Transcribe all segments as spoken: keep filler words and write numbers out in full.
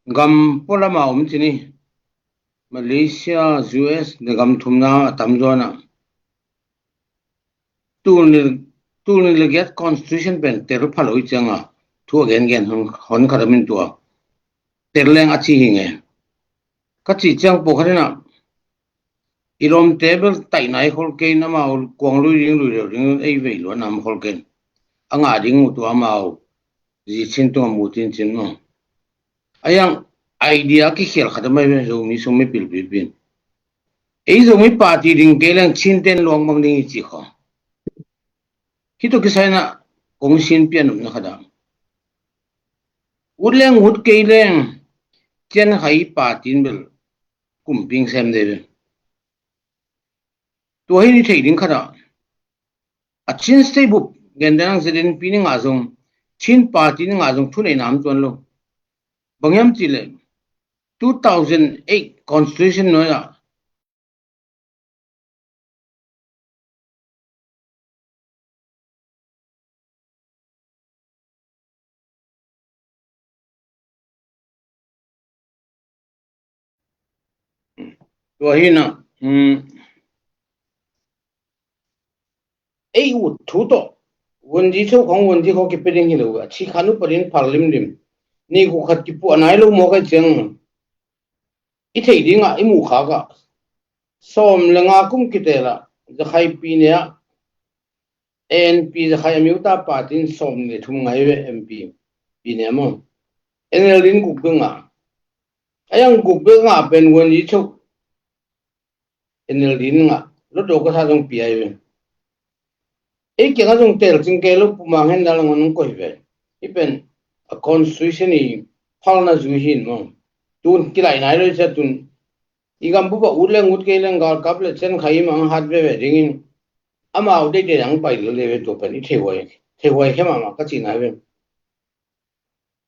Gam pualam a om ci ni. Malaysia, U S le gam thumna a tamzaw in ah, tul nih, tul nih le giat constitution pen tel pha lo i ciang a, thu a gengen hon, hon khat om in tua tel leng a ci hi nge. Ka cih ciang pawlkhat in ah, i lawmte bel taih nai khol kei in, amau kuang lui ding lui lo ding, ei vei lua nam khol kei in. A ngah ding uh tua amau zi Chin tungah mu cincin maw. A yang idea kikhial khat a mai ve, Zomi sung mipil pipi in. Ei Zomi party ding kei leng Chin ten luang bang ding i ci khaw. Hih tawh kisai in ah kong sin pian nopna khat ah, ut leng ut kei leng Chin Khai party in bel kumping sem dei ve. Tua hi ni thei ding khat ah, a Chin State bup gen den ang Z N P ni ngah zong, Chin party ni ngah zong thuneihna om tuan lo. Bang hiam cih leh two thousand eight constitution nuai ah, tua hi in ah, um, ei ut thu tawh, Wunzi Cho khong, Wunzi khong kipia ding hi lo, a thih khan upa ding phal limlim. Nih guk khat kipuah nai lo mawk a i ciang, i theih ding ah, i muh khak ah, sawm le nga kum kiteel ah, Zakhai pyine ah, A N P, Zakhai Amyotha party in sawm le thum ngah ve, M P pyine ah maw. N L D in guk bek ngah. A yang guk bek ngah pen Wunzi Cho N L D in ngah, Hlutdaw Kawtha zong pia hi ve. Ei kiang ah zong teel cing kei lo, Pu Mang Henda Lang'un hong koih ve. Hih pen a constitution i phalna zui hi in maw. Tun kilaih nai lo i cia tun. I gam bup ah ut leng ut kei leng galkap le Chin Khai i mang hat veve ding in, amau deihdeih hong pai lel ve, tua pen i theihuai, theihuai khe mahmah ka cihna hi ve.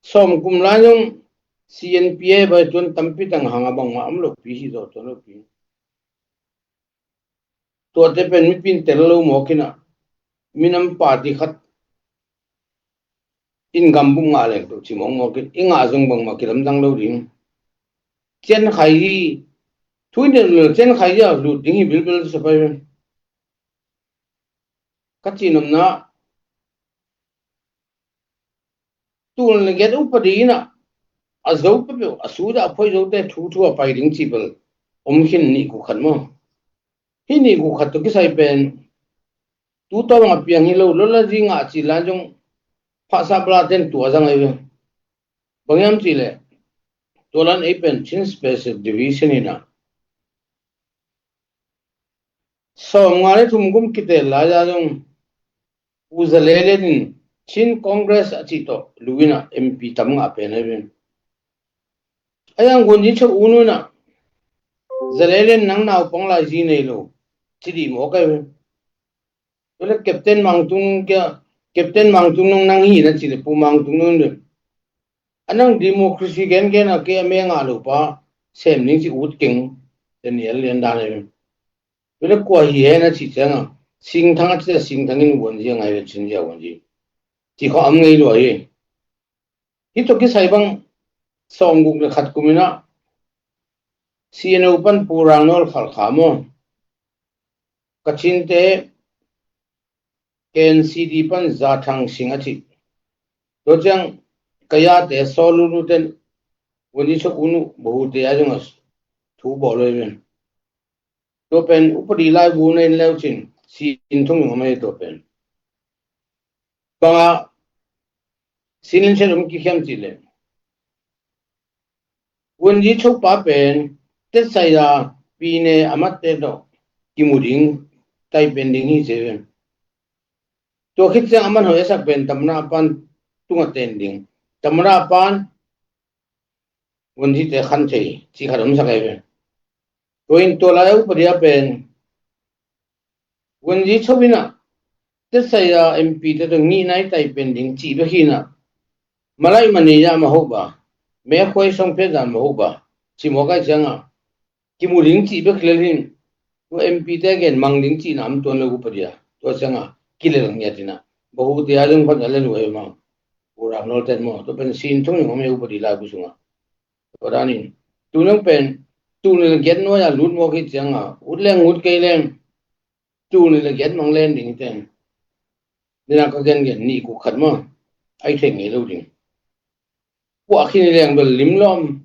Sawm kum lai zong C N P a bai tuan tampi tang hang a bangmah om lopi hi zaw tuan lopi. Tuate pen mipi in tel lo mawk in ah, minam party khat in gam bup ngah leng tawh ci mawkmawk in, i ngah zong bangmah kilamdang lo ding. Chin Khai hi, thu in del lo, Chin Khai hi a lut ding hi bilbel sa pai. Ka cih nopna, tul nih le giat upadi in ah, a zo peuhpeuh, a sut a phoi zote thu thu a pai ding cih bel om khin, nih guk khat maw. Hih nih guk khat tawh kisai pen tu tawng a piang hi lo, Lawlazi ngah cih lai zong phahsah bala ten tua zang ahi ve. Bang hiam cih leh tua lan ei pen Chin Special Division hi in ah, sawmnga le thum kum kiteel lai-a zong Pu Za Le Lian in Chin Congress a cih tawh lu in ah M P tam ngah pen ahi ve. A yang Wunzi Cho u nu in ah, Za Le Lian nang naupang lai zi nei lo, ci dih mawk ahi ve. Tua leh Captain Mang Tung Nung kia, Captain Mang Tung Nung nang hi na cih leh Pu Mang Tung Nung in, a nang democracy gengen a kei a mei a ngah lo pa sem ning ci ut keng, Daniel Lian Dan in. Tua leh kua hi hen a cih ciang a, Singthang a cih a, Singthang in Wunzi a ngai ve, Chin zia Wunzi. Ci khawng om ngei lua hi. Hih tawh kisai bang sawmguk le khat kum in ah C N O pan Pu Rang Nawl Khalkha maw, Kachinte K N C D pan Za Thang Sing a cih. Tua ciang Kayate Saw Lu Lu ten Wunzi Cho u nu Bahute a zong a thu bawl lo hi ven. Tua pen upadi laibu na en leu cin, sin thum in om ahi tua pen. Bang a sin in set om kik hiam cih leh, Wunzi Cho pa pen Tet Saida pyine a matte tawh kimu ding, tai pen ding hi ci ve. Tua khit ciang a man hoih a sak pen Tamana pan tungah ten ding. Tamana pan Wunzi te khan thei cih khat om sak ahi ve. Tua in tua lai a upadi a pen Wunzi Cho in ah Tet Saida M P te tawh ngihna i tai pen ding cih bek hi in ah, malaih mani zah mah hoh ba, mekhuai song phet zah mah hoh ba, ci mawk ahi ciang a, kimu ding cih bek lel hi in, tua M P te gen mang ding cihna om tuan lo upadi a. Tua ciang a kilel ngiat in ah, Bahute a zong pan a lel uh ahi maw, Pu Rang Nawl ten maw, tua pen sin thum in om ahi upadi laibu sung a. Tua danin, tu nang pen, tu ni le giat nuai a lut mawk hi cianga, ut leng ut kei leng, tu ni le giat mang len ding hi ten. Dina ka gen gen ni ku khat maw, ai thei ngei lo ding. Puah khin leng bel lim lawm,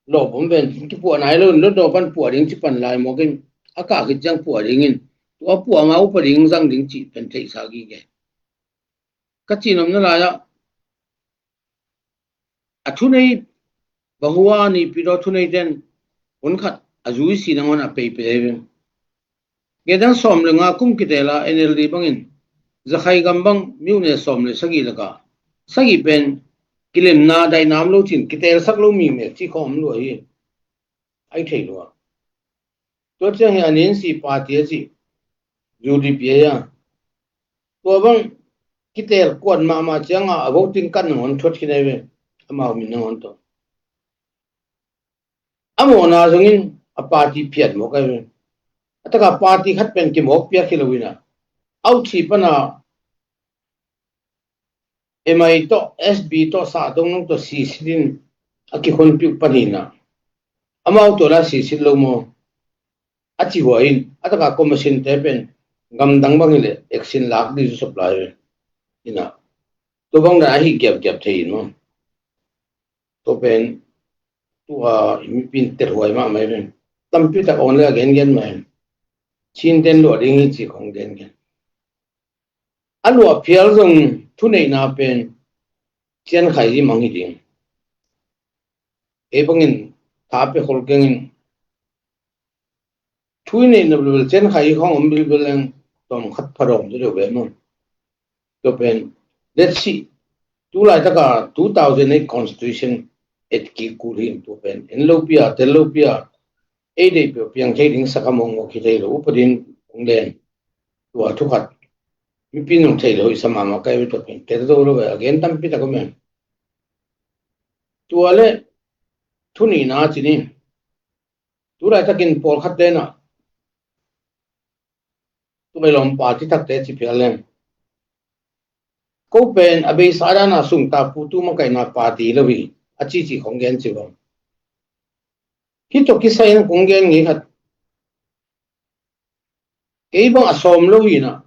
lawp om ven, kipuah nai lo, lo dawpan puah ding ci pan lai mawkin, a kah khit ciang puah dingin, tua puah ma upa ding zang ding cih pen theihsa gige. Ka cih nopna lai-ah, a thunei, bahua ni pidaw thunei ten, hun khat, a zui si nangawn a peipei ve. Ngedan sawm le nga kum kitela N L D bangin, Zakhai gam bang, miune sawm le sagih laka, sagih pen, kilemna dainam lo cin, kitelsak lo mi mek ci khawng om lua hi. Ai thei lua. Tua ciang hi a N C party a ci, U D P a hi a. Tua bang, kitel kuat mahmah cianga, a voting card nangawn thuat khin ai ve. Amau min nangawn tawh. A mawhna zongin a party phiat mawk ai ve. A taka party khat pen kimawk piak hi lo ina. Authi pana M I tawh, S B tawh, Sah Dong Nung tawh sisit in a kikhonpiuh panina. Amau tawh la sisit lo maw? A ci huai in, a taka commission te pen gamdang bang hileh action lak ding zu sop lai ve. Ina. Tua bang dan ahi giapgiap thei in maw? Tua pen, tua i mipin tel huai mahmah hi ven. Tampi tak on le a gengen mah hi. Chinten luah ding hi ci khong gengen. A luah phial zong thuneihna pen ciankhai hi mang hi ding. Ei bangin tha pe khol kengin Thu i neihna bilbil ciankhai i khawng om bilbil leng tawm khat phadawm deuh deuh ve maw? Tua pen, let's see. Tu laitaka two thousand eight constitution et kik kul hi in tua pen. En lopi a, tel lopi a, ei deih peuh piang thei ding saka mawngmawk hi thei lo, upa din kong len. Tua thu khat. Mipi nong thei lo i sa mahmah kai ve tua pen. Tel zo lo ve, a gen tampi tak om em. Tua le, thu nihna ci ni. Tu laitakin pawlkhat tenah tua i lawm party thakte ci phial leng. Ko pen a beisa dana sungta putu makaihna party lo hi a cici khong gen ci bang. Hih tawh kisai in kong gen ngei khat. Kei bang a sawm lo hinah.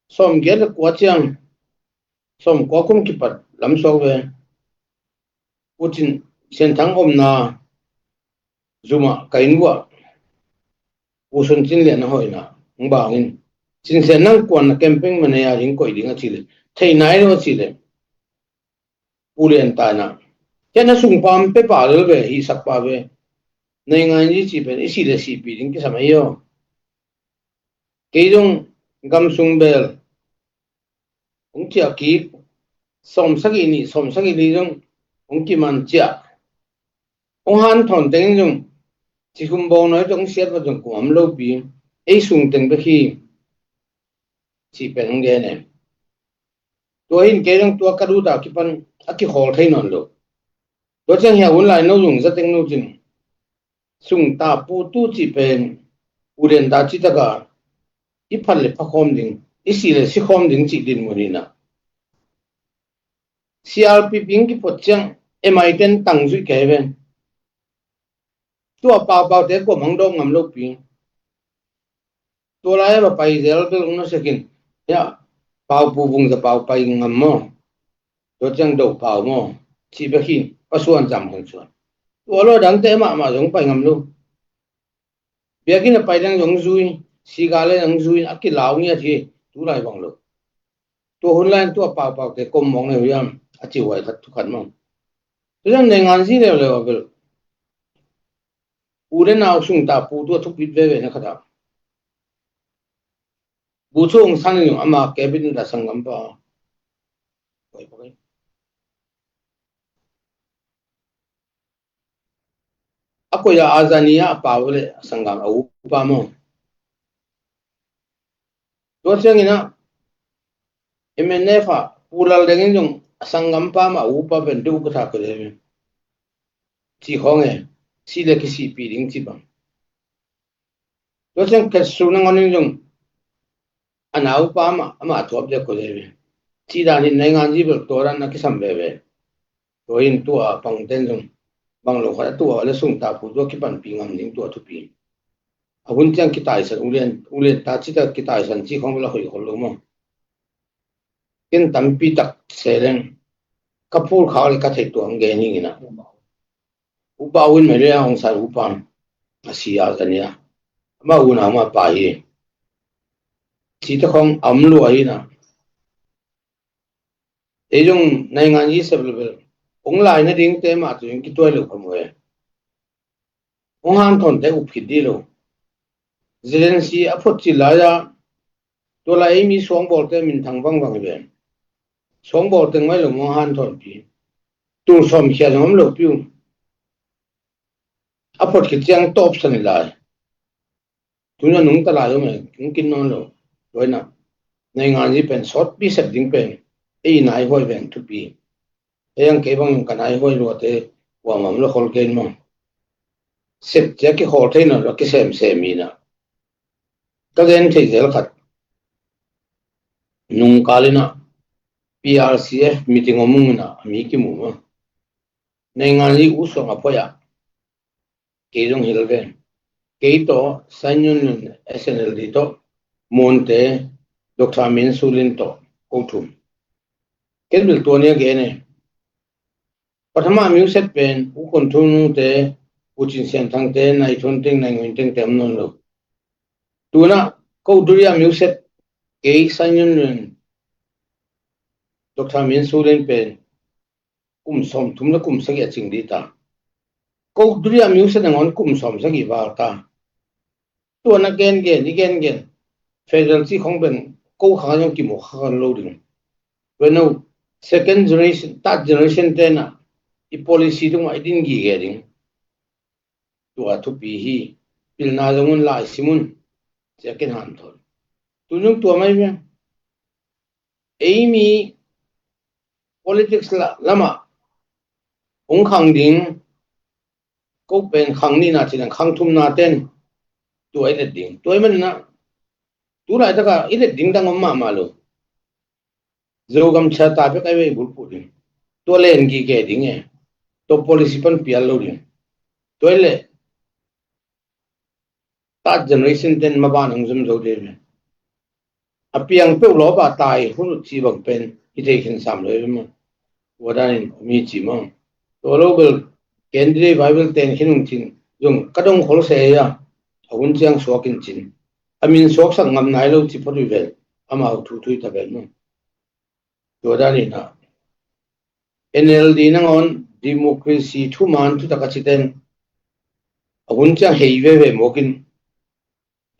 Sawm giat le kua ciang. Sawm kua kum kipat lamsuak ve. Putin Sianthang omna zumah ka inn uah Pu Sun Cin Lian a hoihna hong bangin, Cin Sian nang kuan na camping manei a ding koih ding a ci le, thei nai lo a ci le. Pu Lian ta inah, hian a sungpa om pe pa lel ve, hihsak pa ve. Nei ngai ni ci pen i sih le sihpih ding kisam ahi aw. Kei zong gam sung bel hong ciah kik, sawm sagih nih, sawm sagih li zong hong kiman ciah. Hong hanthawn tengin zong cikhum bawngnawi tawh hong siat vat zong kum om lopi, ei sung teng bek hi. Cih pen hong gen e. Tua hin kei zong tua ka duta kipan a kikhawl thei nawn lo. Tua ciang hia hun lai no zong zateng no cin. Sungta putu cih pen, u den ta cih taka i phat le pha khawm ding, i si le si khawm ding cih dinmun hinah. C R P P in kipot ciang M I ten tang zuih kei ven. Tua paupau te kuam hong dawk ngam lopi. Tua lai a va pai zel bel hong na sekin. Hiah, paupu vungza pau pai ngam maw? Tua ciang do pau maw? Cih bek hi, pasuan cam hong suan. Tua lo dangte mahmah zong pai ngam lo. Biakinn a pai dang zong zui, siga le zong zui, a kilau ngiat hi, tu lai bang lo. Tua hun lai tua paupau te kom mawng le huiam, a ci huai khat thu khat maw? Tu zang nei ngan zi leuleu a bel. U le nau sungta putu a thupit veve na khat a. Bu chung sang ni ama cabinet a sanggam pa. A koih a, a zani a, a pau le a sanggam a upa maw? Tua ciangin ah, M N F a, Pu Lal Deng in zong a sanggam pa mah a upa pen deuh ka tha ka deuh. Ci khawng e, si le kisihpih ding ci bang. Tua ciang khetsu nangawn in zong a naupa mah, amah a thuap deuh ka deuh. Ci dan hin nei ngan zi bel tua dan a kisam veve. Tua in tua pangten zong bang lo khat a tua le sung tapu tua kipanpih ngam ding tua thupi. A hun ciang kitaisan ulian, ulian ta cita kitaisan ci khong bel a hoih khol lo maw? Ken tampi tak se leng ka phul khak le ka theih tuang gen hi ina. Upa Win Myint Aung San upa a si a zania ama unau ma pa hi. Cita khong a om lua hi ina. Ei zong naingan i sep le bel ong lai nadingte mah tu in kituai lo kha mu e. Ong hanthawnte up khit dih lo. Zelensky a phot cil lai-a tua lai ei mi suangbawlte minthang vangvang hi ve. Suangbawl teng mai lo mong hanthawnpi. Tul sawmkhia zong om lo piu. A phot khit ciang tawpsan hi lai. Tuna nungta lai om e, hong kin nawn lo. Tua ina naingan i pen sawtpi sep ding pen ei naihuai veng thupi. Ei ang kei bangin ka naihuai luate kuamah om lo khol kei maw? Sep cia kikhawl thei nawn lo kisemsem hi ina. Ka gen thei zel khat. Nungkal ina P R C F meeting om ung ina a mi kimu maw? Naingan i u suang a phoih ah kei zong hil ve. Kei tawh, Sain Yun Lun S N L D tawh, Monte, Doctor Min Su Lin tawh ko thum. Ken bil tua ni a gen e. Pathama music pen U Kon Thung Nung te, U Cin Sian Thang te, Nai Thon Teng, Nai Ngawin Teng te om nawn lo. Tuna ko duria music kei Sain Yun Lun, Doctor Min Su Lin pen kum sawmthum le kum sagih a cing dih ta. Ko duria music nangawn kum sawmsagih val ta. Tua na gengen i gengen federal ci khong pen ko khang zong kimu kha lo ding. Tua no second generation, third generation tena i policy tungah i din gige ding. Tua thupi hi. Pilna zong un lai sim un. Cia ken hanthawn. Tun zong tua mai ve. Ei mi politics la, lamah hong khang ding, ko pen khang nihna cih leng khang thumna ten tua i let ding. Tua i manina tu laitaka i let ding dang om mahmah lo. Zogam chata pek ai vei bulphuh ding. Tua len gige ding e. Tua policy pan pial lo ding. Tua i leh third generation ten maban hong zom zo ding ve. A piang peuh lawpa tai hun uh cih bang pen hi thei khin sam lo hi ve maw? Tua danin om hi ci maw? Tua lo bel candidate Bible ten khin hong cin zong ka dong khol se hi a, a hun ciang suak in cin. A min suaksak ngam nai lo ci phot uh vel amau thu thui ta vel maw? Tua danin a N L D nangawn democracy thuman thutak a citen a hun ciang hei veve mawkin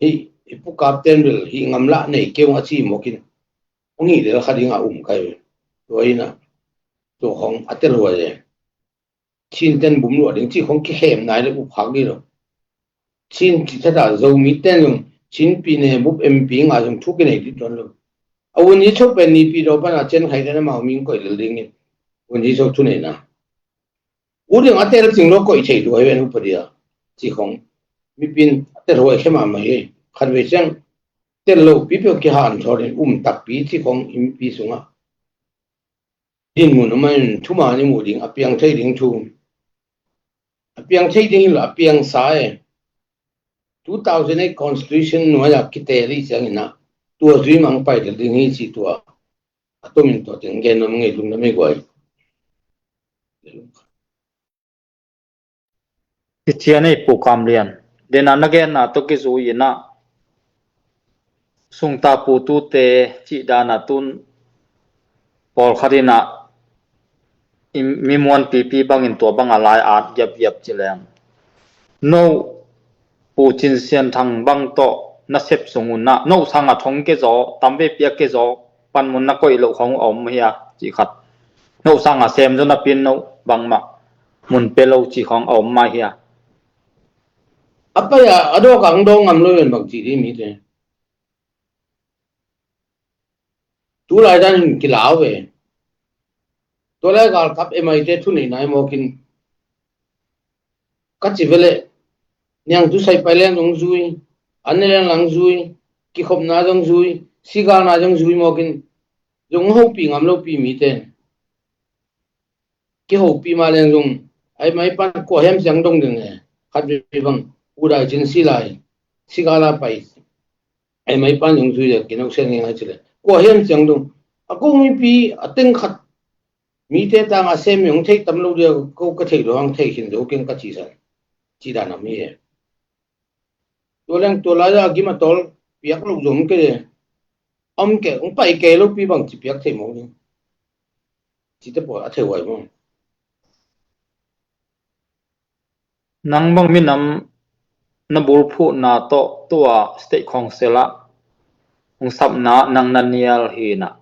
hi, hi pukap ten bil hi ngamlah nei keu a ci mawkin hong hi lel kha ding a um kai ve. Tua ina tua khong a tel huai e. Chin ten bum luah ding ci khong kikhem nai le up khak dih lo. Chin ci thata Zomi ten zong Chin pi ne bup M P nga zong thu kinei dih tuan lo. A un hi chok pen nipi daw pana cen khai ten amau ming koih lel dingin un hi chok thuneina. U ding a tel cing lo koih thei duai ven upadia ci khong mipin a tel huai khe mahmah hi. Khat vei ciang tel lo pipeuh kihan thawrin um takpi ci khong i mipi sungah dinmun a man thuman i muh ding a piang thei ding thu a piang thei ding hi lo a piang sa e. Two thousand eight constitution nuai a kite li ciangin a tua zui mang pai ding hi ci tua a tumin tua teng gen nuam ngei lungdam ei guai. I cian ei Pu Kam Lian dena na genna tawh kizui inah sungta putute cih dana tun pawlkhat inah i mi muanpipi bangin tua banga lai at giapgiap ci leng no Pu Cin Sian Thang bang tawh na sep sung unah no sanga thong kezaw tamvei piak kezaw panmun na koih loh khong a om hi a cih khat. No sanga sem zaw napi no bangmah mun pe lo cih khong a om mah hi a. A pai a a dawk ang dawng ngam lo ven bang cih dih mite. Tulai dan in kilau ve. Tulai galkap M I te thuneih nai mawkin ka ci veleh niang tu sai pai leng zong zui, an ne leng lang zui, kikhopna zong zui, sigalna zong zui mawkin zong hopi ngam lopi mite. kihopih mah leng zong, ai mai pan kua hiam ciang dong ding e, khat vei bang, u dai cin si lai, si gala pai, ai mai pan zong zui le, kino sian ngei ngai ci le. Kua hiam ciang dong, a ko mipi, a teng khat, mite tang a sem mi hong thei tam lo dia, ko ka thei lo hang thei khin zo keng ka ci san. Ci dan a mi e. Tua leng tua lai a gim a tawl piak lo zom ke le. Om ke, hong pai ke lo pi bang ci piak thei mo ni. Ci te pawl a thei huai mo. Nang bang minam na bulphuhna tawh tua state council ah hong sapna nang na nial hi na.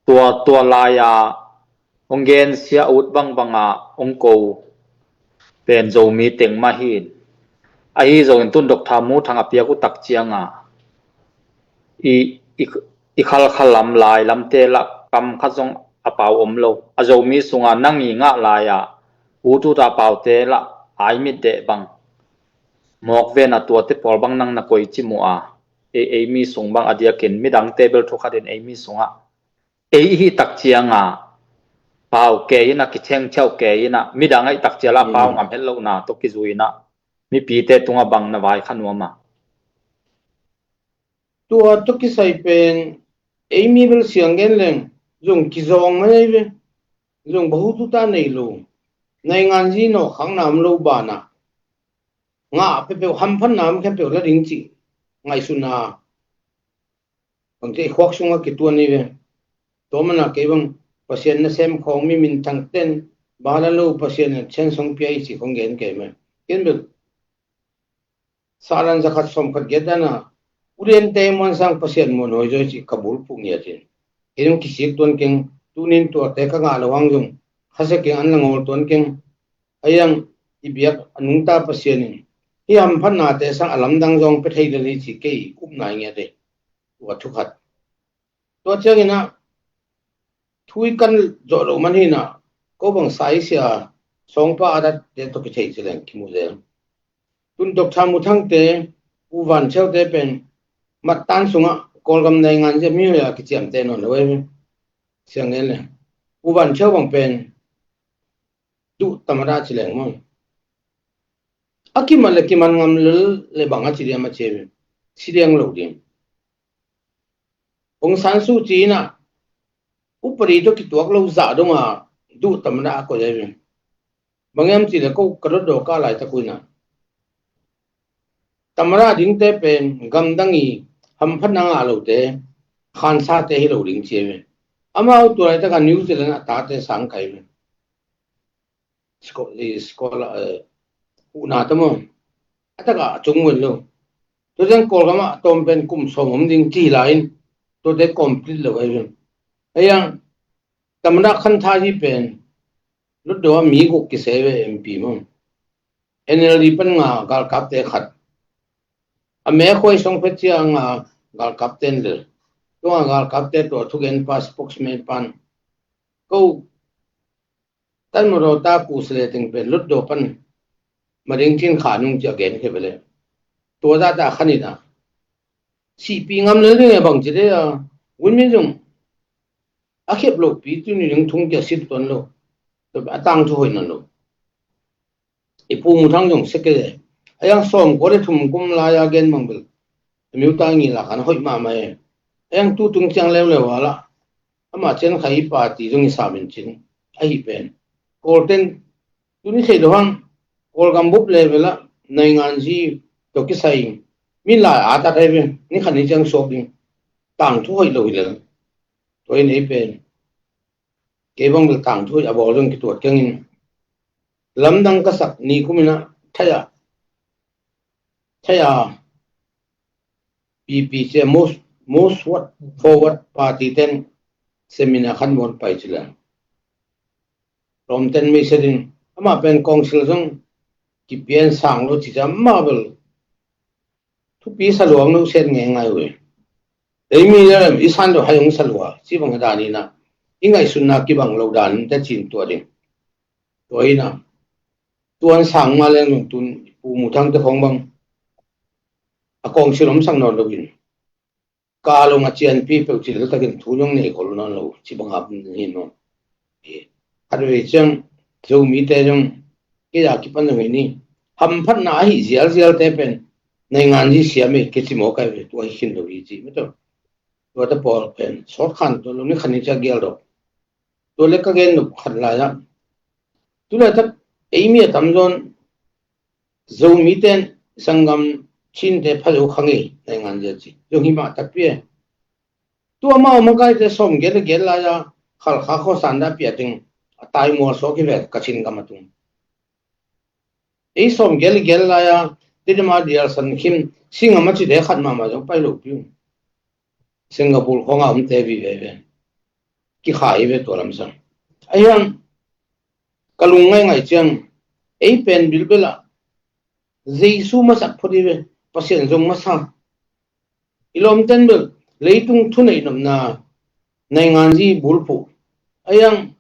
Tua, tua lai-a hong gensia ut bangbanga hong ko pen Zomi teng mah hi. Ahi zongin tun Doctor Mu Thang a piak uh tak cianga i, i, i khalkhal lam lai lamte lah kam khat zong a pau om lo. A Zomi sunga nang i ngah lai-a ut ut a paute lah ai mit deh bang mawk ven a tuate pawl bang nang na koi ci mu a. Ei, ei mi sung bang a diakin midangte bel thu khatin ei mi sungah ei i hih tak cianga pau kei ina, kitheng thiau kei ina, midang a hih tak ciala pau ngam het lohna tawh kizui ina, mipite tunga bang na vai kha nuam a. Tua tawh kisai pen ei mi bel siang gen leng zong kizawng ma nei ve. Zong bahututa nei lo, naingan zi nawk khakna om lo banah ngah peuhpeuh, hamphatna om khempeuh la ding cih ngaihsutna bangte i khuak sungah kituan hi ve. Tua mana kei bang Pasian nasem khawng mi minthang ten bala lo Pasian in chance hong pia i ci khong gen kei mah. Ken bel salan zakhat sawmkhat giat dana uliante muan sang Pasian muan hoi zoi ci ka bulphuh ngiat in. Kei zong kisik tuan keng, tunin tuate ka ngah lo hang zong khasia keng, an la ngawl tuan keng. Aiang i biak a nungta Pasian in hi hamphatnate sang a lamdang zong pia thei lel hi ci kei upna i ngiat ei. Tua thukhat. Tua ciangin ah thu i kan zawh loh man hinah ko bang sa i sia sawngpa a datte tawh kithei ci leng kimu zel. Tun Doctor Mu Thangte, U Van Thiaute pen mattan sungah Kawlgam naingan zia mi hoih a kiciamte nawn lo ei. Siang ngen le U Van Thiau bang pen duh tamada ci leng maw? A kiman le kiman ngam lel le bang a ci diam a ci si diang lo ding. Aung San Suu Kyi inah upadi tawh kituak lo zah donga duh tamada a koih ai ve. Bang hiam ci le ko ka dotdaw ka laitak uh inah tamada dingte pen gamdang i hamphatna ngah lote, khansate hi lo ding ci ai ve. Amau tua laitaka New Zealand a tate sang kai ve. Scholar, eh, huhna ta maw? A taka a cung wen lo. Tuate Kawlgam ah tawm pen kum sawm om ding ci lai in tuate complete lo ai ven. Aiang tamada khan tha hi pen lutdaw a mi guk kisei ve M P maw? N L D pan nga galkapte khat. A mekhuai song phet cia nga galkapte en lel. Tua nga galkapte tua thugen pa spokesman pan ko Tatmadaw ta kuhsia le teng pen lutdaw pan mading thin kha nung ci a gen khia vele. Tua zahta khanin a sihpih ngam lel ding e bang ci de a win min zong a khiap lopi tuni ding thung kia sit tuan lo. A tangthu hoih nawn lo. I Pu Mu Thang zong sia kei le a yang sawm kua le thum kum lai a gen bang bel a miuta ngila khan hoih mahmah e. A yang tu tung ciang leuleu a lah ama cian kha i party zong i samin cin ahi pen Kawlten tuni thei lo hang Kawlgam bup level ah naingan zi tawh kisai in min lai a tat ai ve. Ni khan ni ciang suak ding tangthu hoih lo hi lel. Tua in ei pen kei bang bel tangthu hoih a bawl zong kituat kengin lamdang ka sak ni kumin ah thai ah thai a P P C most, most what forward party ten seminar khan muan pai ci le. Rom ten mi sedin ama pen council zong kipian sang lo ci ca ama bel thupi sa luang lo set nge ngai ui. Ei mi le i san lo hai hong sa lua ci bang danin a i ngaihsutna kibang lo dan te cin tua ding. Tua ina tuan sang ma leng zong tun Pu Mu Thang te khong bang a council om sang nawn lo in. Ka long a cianpi peuh ci lel takin thu zong nei khol nawn lo ci bang a hin maw? Khat vei ciang Zomite zong kei a kipan zong hi ni. Hamphatna ahi zialzialte pen nainganzi siam ei, kei ci mawk ai ve, tua hi khin lo hi ci mah tawh. Tua ta pawl pen sawt khan tua lo ni khan ni cia gial dok. Tua le ka gen nop khat lai ah, tu laitak ei mi a tamzawn Zomite in sanggam Chinte pha zo kha ngei nainganzi a ci. Zong hi mah takpi e. Tua amau makaite sawm gel le gel lai a Khalkha khuasan dah pia ding a tai mual sawk hi ve, Kachin gam a tung. Ei sawm gel le gel lai a Tidima Dial San Khim Singam a ci de khat mahmah zong pai lo piu. Singapore khawng a omte vive ve. Kikhai ve tua lamsang. Ahiang ka lung ngaingai ciang ei pen bilbel ah Jesu masak phot hi ve, Pasian zong masa. I lawmten bel leitung thuneih nopna nainganzi bulphuh. Ahiang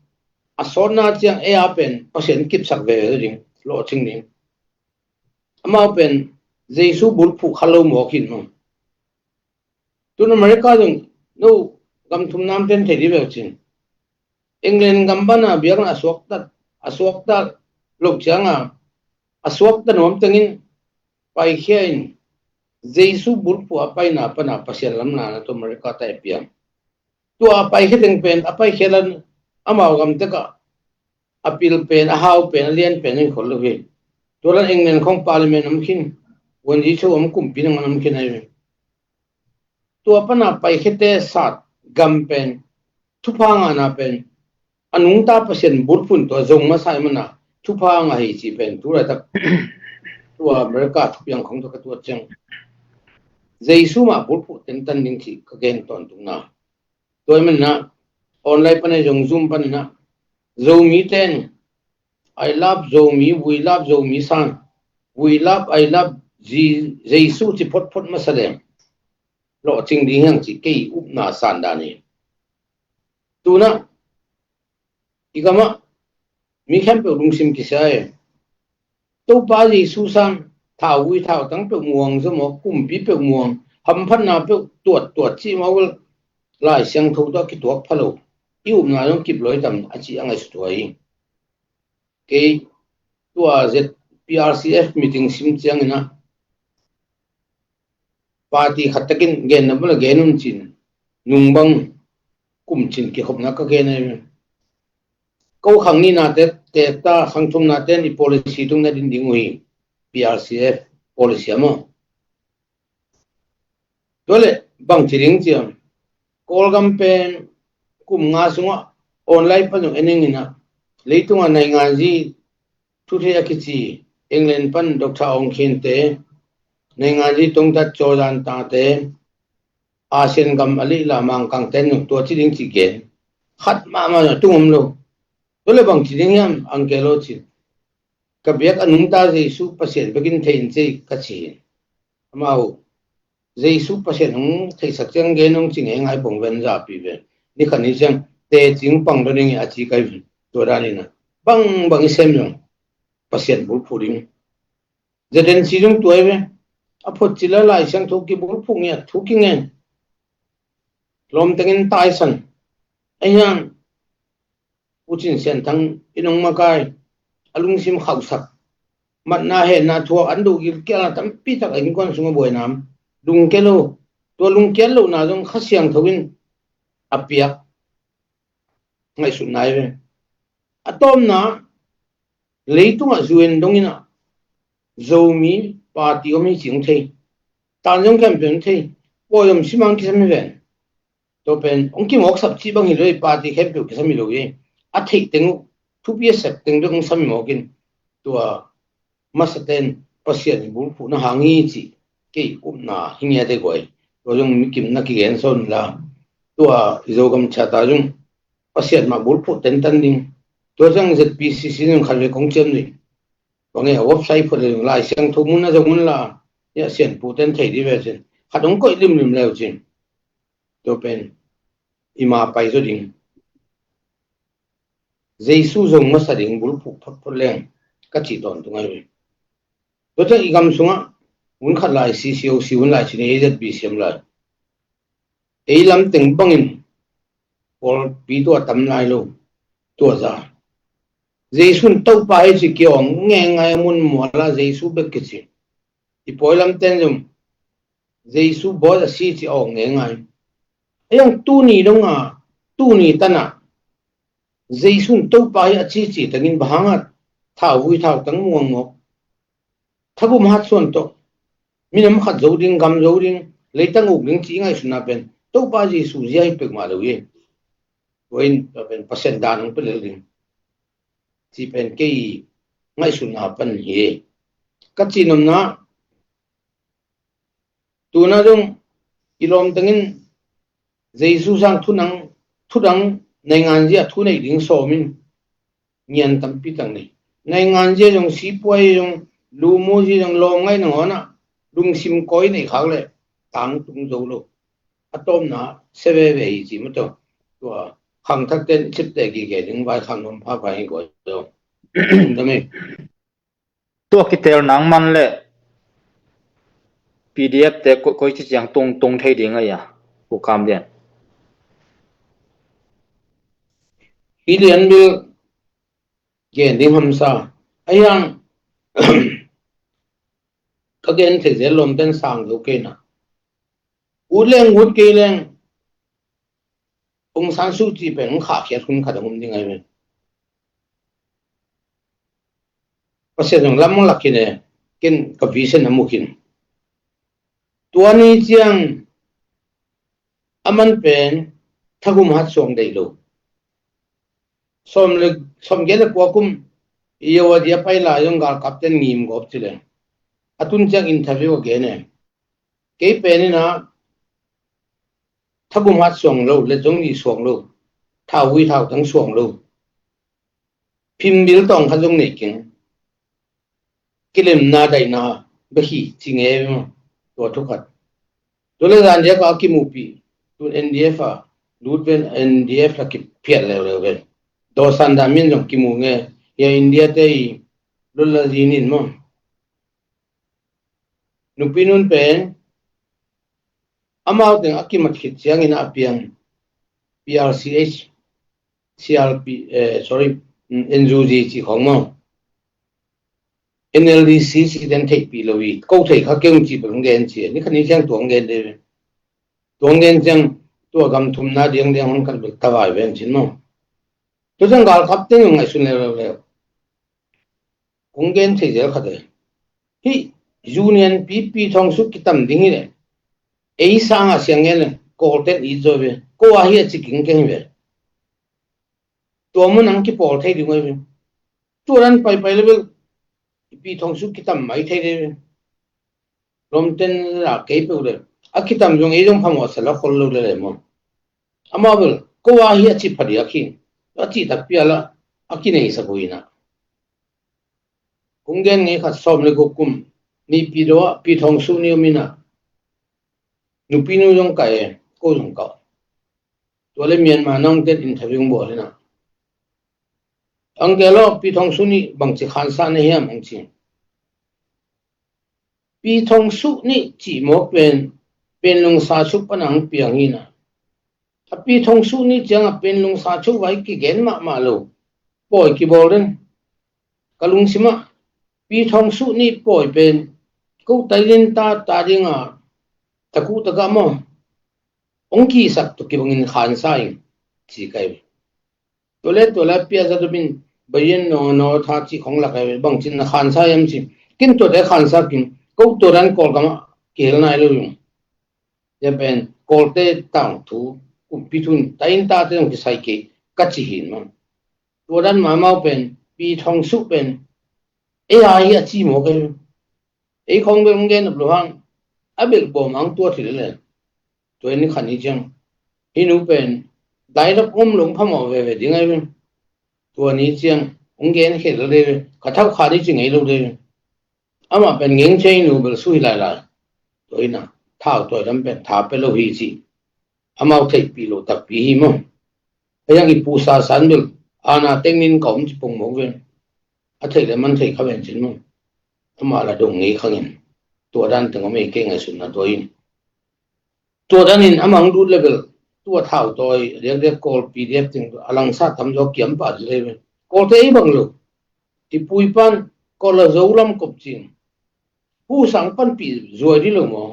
a sawtna ciang ei a pen Pasian kipsak veve ding, lawhcing ding. Amau pen Jesu bulphuh kha lo mawk hin maw. Tun America zong no gam thum namten thei dih bek cin. England gam pana biakna a suaktat, a suaktat loh cianga a suakta nuam tengin paikhia in Jesu bulphuh a paina pana Pasian lamna na tawh America ta e piang. Tua a paikhia teng pen a paikhia lan amau gam tekah a pil pen, a hau pen, a lian pen in khol lo hi. Tua lan England khong parliament om khin, vuanzi cheu om kumpi nang om khin ahi. Tua pana paikhiate sat gam pen, thupha ngahna pen a nungta Pasian bulphuh tua zong masa i mana thupha ngah hi ci pen tu laitak tua America thupiang khong tua ka tuat ciang Jesu mah bulphuh tentan ding ci ka gen tawntungna. Tua i manina online pana zong Zoom panina Zomite in "I love Zomi, we love Zomi" san, "We love, I love Ji-, Jesu" ci photphot masa leng lawhcing ding hiang ci kei upna sandan hi. Tuna i gamah mi khempeuh lungsim kisia e. Topa Jesu sang thauvui thautang peuh muang zomawk, kumpi peuh muang, hamphatna peuh tuattuat cih mah vel Lai Siangtho tawh kituak pha lo, i upna zong kip loi tam a cih a ngaihsut huai hi. Kei tua Z P R C F meeting sim ciangin ah party khat takin genna bula gen un cin, nungbang kum cin kikhopna ka gen ahi. Ko khang nihna te, tekta khang thumna ten i policy tungna din ding uh hi, P R C F policy a maw. Tua le bang ci ding ciang, Kawlgam pen kum nga sungah online pan zong en ing inah, leitungah nainganzi thuthei a kici England pan Doctor Aung Khin te, nainganzi tungtat Jordan tate, Asian gam a lihla Mangkang ten zong tua ci ding ci gen khat mahmah zong a tung om lo. Tua le bang ci ding hiam, Uncle aw ci. Ka biak a nungta Jesu Pasian bekin thei in cei ka ci hi. Amau Jesu Pasian hong theihsak ciang gen hong ci ngeingai pong ven zapi ve. Ni khat ni ciang tecing pang dawning a ci kai ven. Tua danin a bang bang i sem zong Pasian bulphuh ding. Zedensi zong tuai ve. A phot cila Lai Siangtho kibulphuh ngiat thu kingen. Lawm tengin taisan. Ahiang Pu Cin Sian Thang in hong makai, a lungsim khauhsak, matna henna thuak, an duh gilkialna tampi tak a innkuan sungah buainam, lungkia lo, tua lungkial lohna zong Kha Siangtho in a piak ngaihsutna hi ve. A tawpna leitungah U N dongin ah Zomi party om hi ci hong thei, tan zong khempeuh hong thei, pawi om simang kisam hi ven. Tua pen hong kimawksap cih bang hi lo hi, party khempeuh kisam hi lo hi. A theih teng uh, thupi a sep teng bek hong sam hi mawkin, tua masaten Pasian i bulphuhna hang hi cih kei upna hi ngiat e guai. Tua zong mi kimna kigen sawn la, tua i Zogam ciata zong Pasian mah bulphuh tentan ding. Tua zong Z P C C zong khat ve kong ciam ding. Bang e, a website phot le zong Lai Siangtho mun a zong un la, ia Sianpu ten thei dih ve cin. Khat hong koih limlim leu cin. Tua pen i ma pai zaw ding. Jesu zong masa ding bulphuh photphot leng ka cih tawntung ahi ve. Tua ciang i gam sungah hun khat lai C C O C hun lai cin, A Z B siam lai. Ei lam teng bangin pawlpi tua tam lai lo, tua za. Jesu in Topa hi ci kiawng ngeingai a, mun muala Jesu bek kici. I pawi lamten zong Jesu bawi a si ci awng ngeingai. A yang tuni donga, tuni tana Jesu in Topa hi a cici tangin bang hanga thauvui thautang muangmawk, thagum hat suan tawh minam khat zo ding, gam zo ding, leitang uk ding ci ngaihsutna pen Topa Jesu zia hi pek mah lo hi. Tua in tua pen Pasian dan hong pia lel ding ci pen kei ngaihsutna pan hi. Ka cihnopna, tuna zong i lawmtangin Jesu sang thunang, thudang naingan zia thu neih ding sawmin ngian tampi tak nei. Naingan zia zong, sipuai zong, lumu zia zong, lawm ngaih nangawnah lungsim kawi neih khak le tangtung zo lo. A tawpna se veve hi ci mataw. Tua khangthakten cipte gige ding vai khang nuam phaphai hi guai zo. Dami. Tua kitel nang man le P D F te ko-, koi ci ciang tung, tung thei ding a ia, Pu Kam Lian. Hi Lian Bil gen ding hamsa. A hiang ka gen thei zel lawmten sang zo kei na. Ut leng ut kei leng Aung San Suu Kyi pen hong khahkhiat hun khat a hum ding ahi ve. Pasian zong lam hong lak khin e, ken ka vision a mu khin. Tua ni ciang a man pen thagum hat suang deih lo. Sawm le, sawm giat le kua kum i yo a dia pai lai zong galkapten ngim gawp ci le. A tun ciang interview a gen e. Kei pen ina thagum hat suang lo, le zong ni suang lo, thauvui thautang suang lo. Phimbil tawng khat zong nei keng. Kilemna daihna bek hi ci nge maw? Tua thu khat. Tua le zan dia ka kimupi tun N D F a lut ven, N D F la kiphiat leuleu ven. Dawsan dah min zong kimu nge, hia India te i lula zinin maw? Nupi nun pen amau teng a kimat khit ciangin a piang P R C H, C R P, eh, sorry, mm, N U G ci khong maw? N L D C ci den theihpih lo hi, ko thei kha keng ci bang gen ci, ni khan ni ciang tuang gen de. Tuang gen ciang tua gam thumna diang diang hon kan bel tavai ven cin maw? Tua ciang galkap teng ngaihsun leuleu. Kong gen thei zel khat e. Hih union pipi thong suk kitam ding hi le. Ei sanga siang ngen le. Kawlten it zaw ve. Ko a hi a ci kingkeng hi ve. Tua mun ang kipawl thei ding uh hi ve. Tua dan paipai le bel. Pi thong suk kitam mai thei ding hi ve. Lawmten la kei peuh le. A kitam zong ei zong phamawh sa la khol lo le le maw. Amau bel. Ko a hi a ci phadiak hi. A ci takpi a la. A kinei sa ko hi na. Kong gen ngei khat sawm le guk kum, mi pi do ah, pi thong su ni um ina. Nupi nu zong kai e, ko zong kau. Tua le Myanmar nong tet interview bawl ina. Ang ke lo, pi thong su ni bangci khansa na hiam ang ci. Pi thong su ni ci mawk pen, pen lungsa suk pan ang piang ina. A pi thong su ni ciang a pen lungsa suk vai kigen mahmah lo. Pawi kibawl den. Ka lungsim ah, pi thong su ni pawi pen, ko tailin ta, ta ding a, taku taka maw. Ong kisak tu kibangin khansa in, ci kai. Tua le, tua le, pia za tu min, bayen no, no, tha ci khong lak ai, bangcin na khansa yam ci. Kin tua te khansa kin, ko tua dan Kawlgam ah, kihel nai lo yung. Tua pen, Kawlte tangthu, kumpi thun, ta in ta te zong kisai kei, ka ci hin maw. Tua dan mahmah pen, pi thong su pen, ei a hi a ci mawk e. Ei khong bel hong gen nop lo hang, a bel bawm ang tua thil le. Tua in khan hi ciang, hi nu pen, dailap om lo phamawh veve ding ai pen. Tua ni ciang, hong gen khel le, ka thau kha ni ci ngei lo de. Amah pen ngeng cia hi nu bel sui lailai. Tua ina, thau tua dam pen, tha pe lo hi ci. Amau theihpih lo takpi hi maw. A yang i pu sa san bel, ana tengnin ka om ci pong mawk ven. A theih le man thei kha ven cin maw. Amah la dong ngei khangin. Tua dan teng om ei kei ngaihsutna tua in. Tua danin amah hong lut le bel. Tua thau tawi, diak diak Kawl P D F teng, a langsa tam zaw kiam pah le ven. Ko Kawlte ei bang lo. I pu i pa'n Kawla Zo lam kop cing. Pu sang panpih zuai dih lo maw?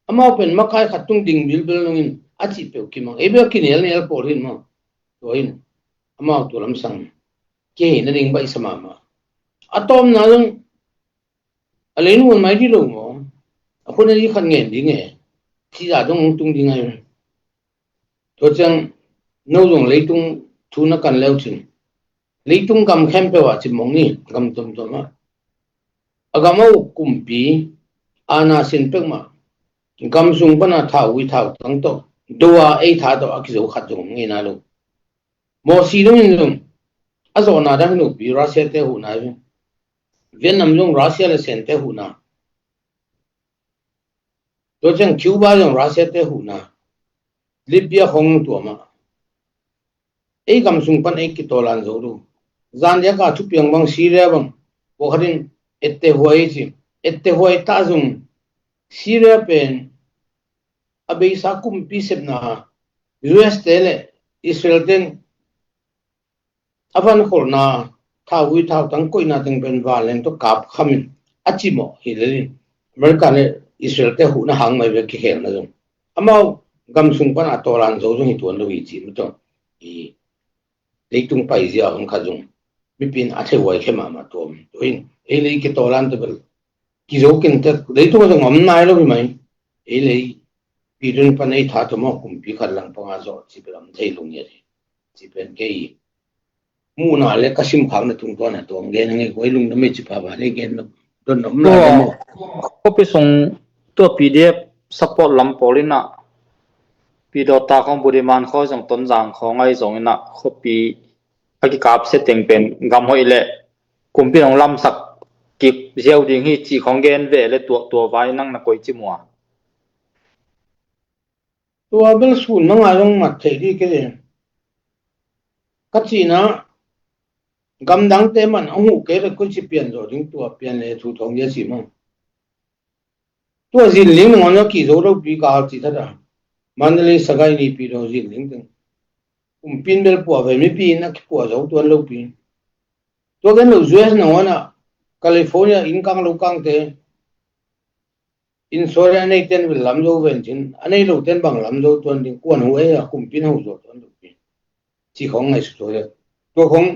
Amau pen makai khat tung ding bilbel nungin a cih peuh kimang. Ei bel kinial nial pawl hin maw? Tua hin amau tua lam sang kei na ding baihsa mahmah. A tawpna zong a leinuan mai dih lo maw? A khun a dih khat ngen ding e. Cih zah dong hong tung ding ai. Tua ciang no zong leitung thu na kan leu cin. Leitung gam khempeuh ah cimawng ni, gam tuamtuam ah. A gam a uk kumpi, a na sin pek mah. Gam sung pana thauvui thautang tawh do a ei tha tawh a kizo khat zong ngei na lo. Mawsi dong in zong a zawhna dang nupi Russia te huhna zong. Vietnam zong Russia le Sen te huhna. Tua ciang Cuba zong Russia te huhna. Libya khong tuamah. Ei gam sung pan ei kitawlan zo lo. Zan diaka thupiang bang Syria bang. Pawlkhat in ette huai ci. Ette huai ta zong Syria pen a beisa kumpi sepna U S te le Israel ten a van kholhna thauvui thautang koihna teng pen vanleng tawh kap khamin a cimawh hi lelin America le Israel te huhna hang mai ve kikhelna zong amau gam sung pan a tawlan zo zong hi tuan lo hi ci mah tawh i leitung paizia hun khat zong mipi in a thei huai khe mahmah tuam. Tua in ei lei kitawlan tawh bel kizo keng tek leitung a zong om nai lo hi mai. Ei lei pi dun pan ei tha tawh maw kumpi khat lang panga zawh ci bel om thei lo ngiat hi. Ci pen kei muhna le ka simkhakna tungtawn a tuam gen a ngei kuai lungdam ei ci papa le gen don om lai lo maw? Khuapi sung tua P D F support lam pawl in ah Pi Dawta khawng, Budiman khawi zong, Tonzang khawi ngai zong in ah khuapi a kikapsia teng pen gam hoih le kumpi in hong lamsak kik ziau ding hi cih khawng gen ve le tua, tua vai nang na koici mua? Tua bel sun na ngai zong mat thei dih kei. Ka cihna gamdangte man a huh kei le koici pian zawh ding tua pian le thu thawng dia ci maw? Tua zinling nangawn a kizo lopi ka hal cih that a. Mandalay, Sagaing, Naypyidaw zinling teng. Kumpin bel puah ve mipi in a kipuah zo tuan lopi. Tua gen lo U S nangawn a California inn kang lo kangte. Insurance a nei ten bel lam zo ven cin. A nei lo ten bang lam zo tuan ding. Kuan ho ei a kumpin ho zo tuan lopi. Ci khong ngaihsut zo le. Tua khong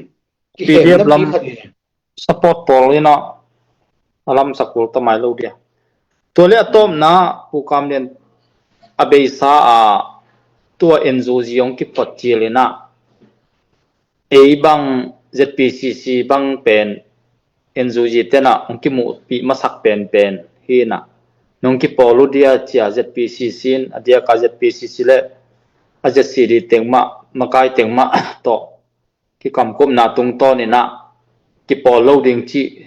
P D F lam khat hi. Support pawl in ah a lamsak kul ta mai lo dia. Tua le a tawpna Pu Kam Lian a beisa a tua N U G hong kiphot cil in ah ei bang Z P C C bang pen N U G ten ah hong kimuhpih masak penpen hi in ah nong kipawl uh dia cia Z P C C in a diaka Z P C C le a Z C D teng mah makai teng mah tawh kikamkupna tungtawn in ah kipawl lo ding cih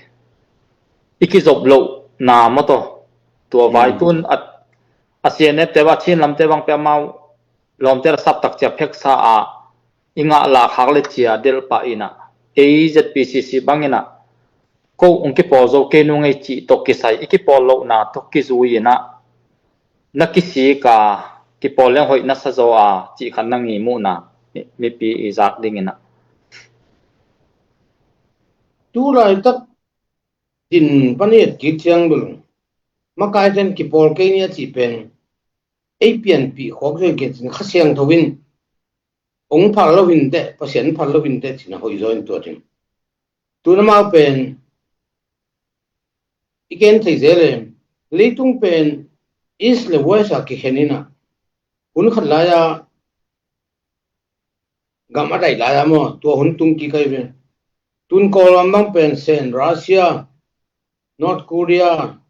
i kizop lohna maw taw tua vai tun a, a C N F te bang a Chin lamte bang pia mau lawmte a saptak cia pheksa a i ngah lahkhak le cia delh pah in ah ei Z P C C bang in ah ko hong kipawl zo kei nung ei cih tawh kisai i kipawl lohna tawh kizui in ah na kisik a kipawl leng hoih na sa zaw a cih khat na ngimuhna mi, mipi i zak ding in ah. Tu laitak din pan i et kik ciang bel makai ten kipawl kei ni a cih pen ei pianpih khawk zoi kei cin Kha Siangtho in hong phal lo hinteh, Pasian phal lo hinteh cin a hoih zaw in tua ding. Tun amau pen i ken thei zel e, leitung pen East le West a kikhen in ah hun khat lai-a gam a daih lai-a maw tua hun tung kik ai ve. Tun Kawlgam bang pen Sen, Russia, North Korea,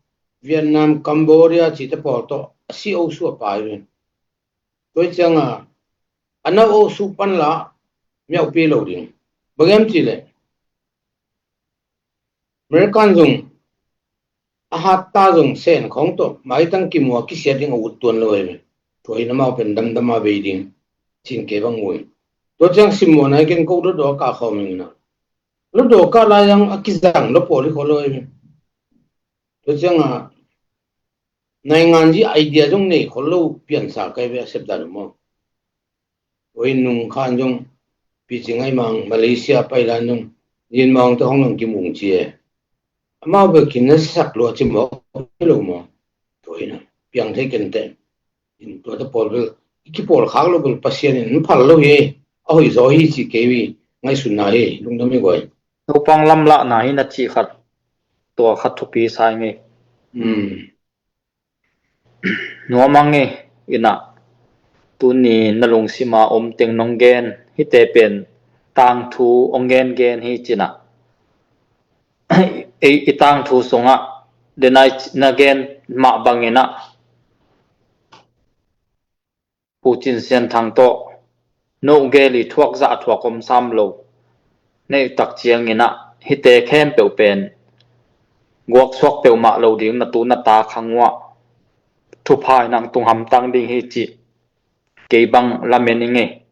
Vietnam, Cambodia cite pawl tawh a si o suah pai ve. Tua cianga a nau o suh pan la miaupi lo ding. Bang em cih leh American zong a hat ta zong Sen khawng tawh maitang kimua kisiat ding a ut tuan lo ei ve. Tua in amau pen damdam a bei ding cin kei bang ui. Tua ciang simmawh nai ken ko dawdawk a khawm ing na. Lo dawk a lai ang a kizang lo pawl i khaw lo ei ve. Tua cianga naingan ji idea zong nei khol lo piansa kai ve a sepdan maw? Oi nung khan zong picing ai mang Malaysia pailan zong Yin Maung te hong lang kimung ci e. Amau bel kin na sak lua ci maw, lo maw. Tua ina piang thei ken te. In tua te pawl bel i kipawl khak lo bel Pasian in phal lo hi. A hoih zaw hi ci kei ngaihsutna hi, lungdam hi guai. Naupang lamlahna hi na cih khat, tua khat thupi sa ing ei. Nuam ang ei, ina tuni na lungsima om teng nong gen hite pen tangthu ong gen gen hi cina. Ei i tangthu sungah denai na gen mah bangina Pu Cin Sian Thang tawh no gel i thuak zah thuak om sam lo. Neih tak ciangina hite khempeuh pen guaksuak peuhmah lo ding na tu na ta khang uah thupha in ang tung hamtang ding hi cih kei bang lamen ing ei.